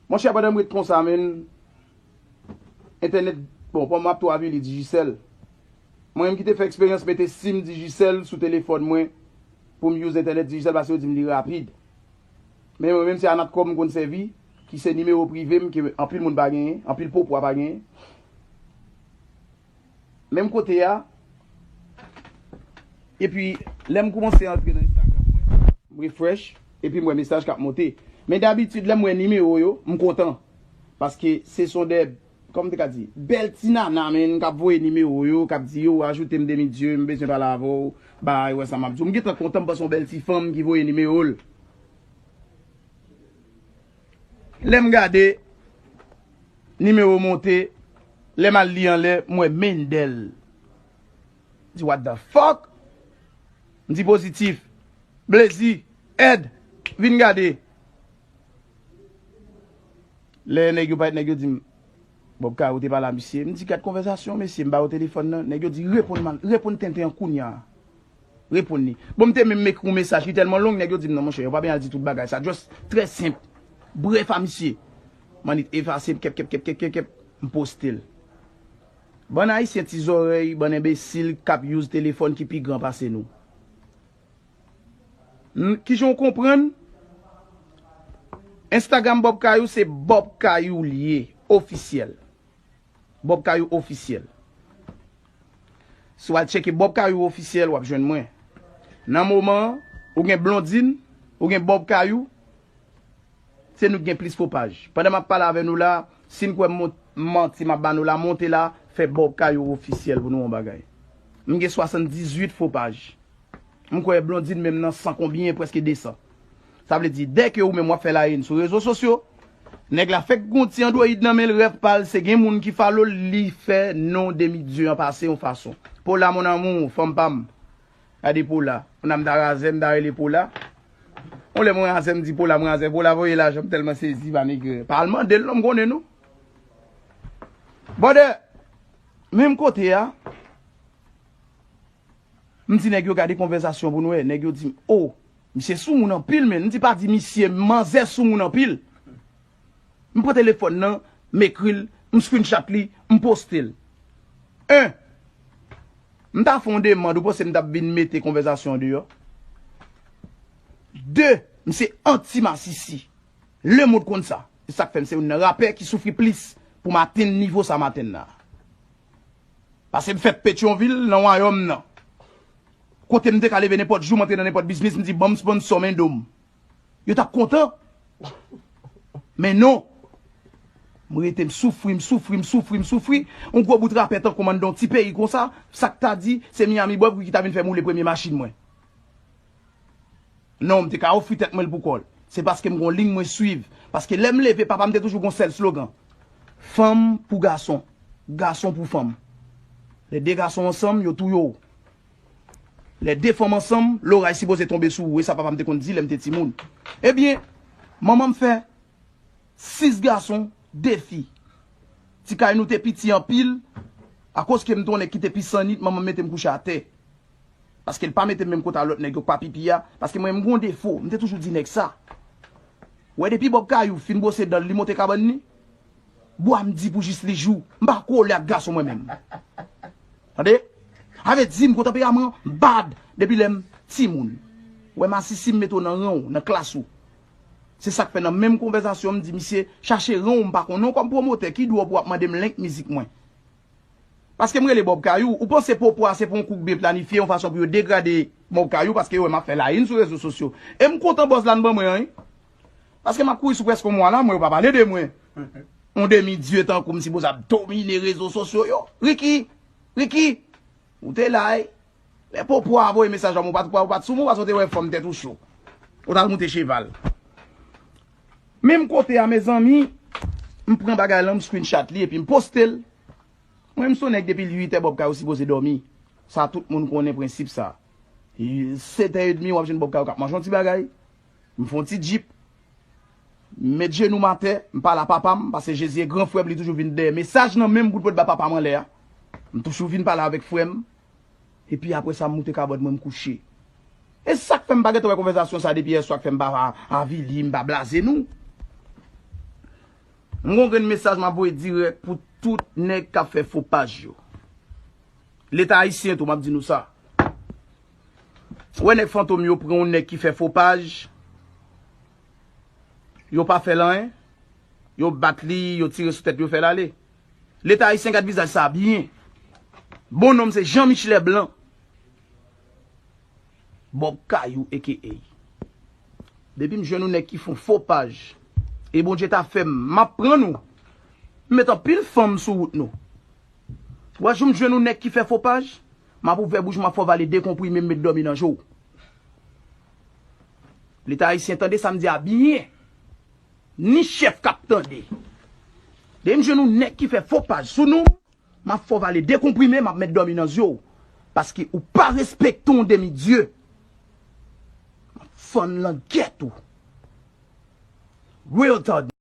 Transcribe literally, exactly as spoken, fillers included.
Monchè, pandan m ret konsa, menn, entènèt, bon, pou m ap tou avili Digicel. Mwen menm ki te fè eksperyans mete sim Digicel sou telefòn mwen pou m use entènèt Digicel paske yo di m li rapid. Men mwen menm se Anatcom m konn sèvi, ki se nimewo prive m ke anpil moun pa genyen, anpil popwa pa genyen. Menm kote a. Epi, lè m koumanse antre nan Instagram mwen, m refresh, epi m wè mesaj k ap monte. Men dabitid, lè m wè nimewo yo, m kontan. Paske se son de, kòman m te ka di, bèl ti nana, menn, k ap voye nimewo yo, k ap di, yo, ajoute m Demi Dye, m bezwen pale avè w, bay, wè sa m ap di w. M gentan kontan, m panse yon bèl ti fanm ki voye nimewo l. Lè m gade, nimewo monte, lè m al li anlè, m wè Mendel. M di, what the fuck? M di, pozitif. Blazy, Ed, vin gade. Lè nèg yo parèt, nèg yo di m, Bob Kayou te pale a misye. M di, gad konvèsasyon, mesye, m ba yo telefòn nan. Nèg yo di, reponn mal, reponn tenten an kounya. Reponn li. Bon, m te menm ekri yon mesaj, li tèlman long, nèg yo di m, non, monchè, yo pa byen al di tout bagay sa. Just trè senp. Brèf a misye. M annik efase, kèp, kèp, kèp, kèp, kèp, kèp, m poste l. Bann Ayisyen ti zòrèy, bann enbesil k ap use telefòn ki pi gran pase nou. N-, kijan w konprann? Instagram Bob Kayou se Bob Kayou l ye, ofisyèl. Bob Kayou ofisyèl. Si w al tcheke Bob Kayou ofisyèl, w ap jwenn mwen. Nan moman an, ou gen Blondine, ou gen Bob Kayou, se nou k gen plis fo paj. Pandan m ap pale avè nou la, si n kwè m mont-, manti m ap ba nou la, monte la, fè Bob Kayou ofisyèl pou nou yon bagay. M gen swasanndizuit fo paj. M kwè Blondine menm nan san konbyen, prèske de san. Sa vle di, dèke ou menm w ap fè layen sou rezo sosyo, nèg la fèk gon ti android nan men l, rèv pa l, se gen moun ki follow l, li fè non Demi Dye an pase yon fason. Paula, mon amour, fanm pa m. Gade Paula. Moun nan m ta razè, m ta rele Paula. On lè mwen razè, m di Paula, m razè. Paula voye lajan, m tèlman sezi, pa nèg. Pa al mande l non, m konnen nou. Brother, menm kote a, m di nèg yo gade konvèsasyon pou nou wè. Nèg yo di m, oh, misye soumoun anpil, men. M di pa di misye, manzè soumoun anpil. M pran telefòn nan, m ekri l, m screenshot li, m poste l. En, m ta fè yon demann, ou panse m t ap vin mete konvèsasyon an deyò? De, m se anti masisi. Lemonn konn sa. Se sa k fè m se youn nan rapè ki soufri plis pou m atenn nivo sa m atenn la. Paske m fèt Petyonvil, nan Wayòm nan. Kote m te ka leve nenpòt jou, m antre nan nenpòt biznis, m di, "Ban m sponsò, men do m." Yo t ap kontan. Men non. M rete, m soufri, m soufri, m soufri, m soufri. Yon gwo bout rapè tankou m anndan yon ti peyi konsa, sa k ta di, se Miami Bob wi ki ta vin fè m woule premye machin mwen. Non, m te ka ofri tèt mwen l pou kò l. Se paske m gon liy mwen swiv. Paske lè m leve, papa m te toujou gon sèl slogan. Fanm pou gason. Gason pou fanm. Lè de gason ansanm, yo touye w. Lè de fanm ansanm, loray sipoze tonbe sou ou. E sa papa m te konn di lè m te timoun. Ebyen, manman m fè sis gason, de fi. Ti kay nou te piti anpil. Akoz ke m te yon nèg ki te pi sannit, manman m mete m kouche atè. Paske l pa mete m menm kote a lòt nèg yo k pa pipi a. Paske mwen, m gon defo. M te toujou di nèg sa. Wè, depi Bob Kayou fin bwose dan l, li monte kabann li. Bwa m di pou jis li jou. M pa kole ak gason mwen menm. Tande? Avè di m gon tanperaman bad depi lè m timoun. Wè masisi m mete w nan ran w, nan klas ou. Se sa k fè nan menm konvèsasyon m di misye, chache ran w m pa konnen w kòm pwomotè, ki dwòp w ap mande m link mizik mwen. Paske m rele Bob Kayou, ou panse popo a se pou yon kout byen planifye yon fason pou yo degrade Bob Kayou paske yo wè m ap fè layin sou rezo sosyo. E m kontan bòz la n ban mwen an, wi. Paske m ap kouri sou prèske yon mwa la, mwen yo pa pale de mwen. Yon demi dye tankou m sipoze ap domine rezo sosyo yo. Ricky, Ricky, ou te la, wi. Lè popo a voye mesaj a mwen, ou pa t, ou pa t sou mwen, paske ou te wè fòm tèt ou cho. Ou t al moute cheval. Menm kote a, mezanmi, m pran bagay lan, m screenshot li epi m poste l. Mwen, m se yon nèg depi uitè Bob Kayou sipoze dòmi. Sa tout moun konnen prensip sa. Setè edmi, w ap jwenn Bob Kayou k ap manje yon ti bagay. M fè yon ti djip. M met jenou m atè, m pale a papa m, paske Jezi e gran frè m, li toujou vin dèyè mesaj nan men m pou l pot ba papa m anlè a. M toujou vin pale avèk frè m. Epi apre sa, m moute kabòd mwen, m kouche. E sa k fè m pa gentan wè konvèsasyon sa depi yèswa k fè m pa avili, m pa blaze nou. M gon grenn mesaj m ap voye dirèk pou tout nèg k ap fè fo paj yo. Leta ayisyen tou, m ap di nou sa. Ou wè nèg fantom yo pran yon nèg ki fè fo paj, yo pa fè l anyen, yo bat li, yo tire sou tèt, yo fè l ale. Leta ayisyen gad vizaj sa byen. Bon nonm se Jean Michelet Blanc. Bob Kayou aka. Depi m jwenn yon nèg ki fè yon fo paj, e Bondye ta fè m, m ap pran nou. M met anpil fanm sou wout nou. Ou wè jou m jwenn yon nèg ki fè fo paj, m ap ouvè bouch, m ap fè w vale de konprime, m met dòmi nan je w. Leta ayisyen tande sa m di a byen. Ni chèf k ap tande. Depi m jwenn yon nèg ki fè fo paj sou nou, m ap fè w vale de konprime, m ap met dòmi nan je w. Paske ou pa respekte yon demi dye. M ap fann langèt ou. Real talk.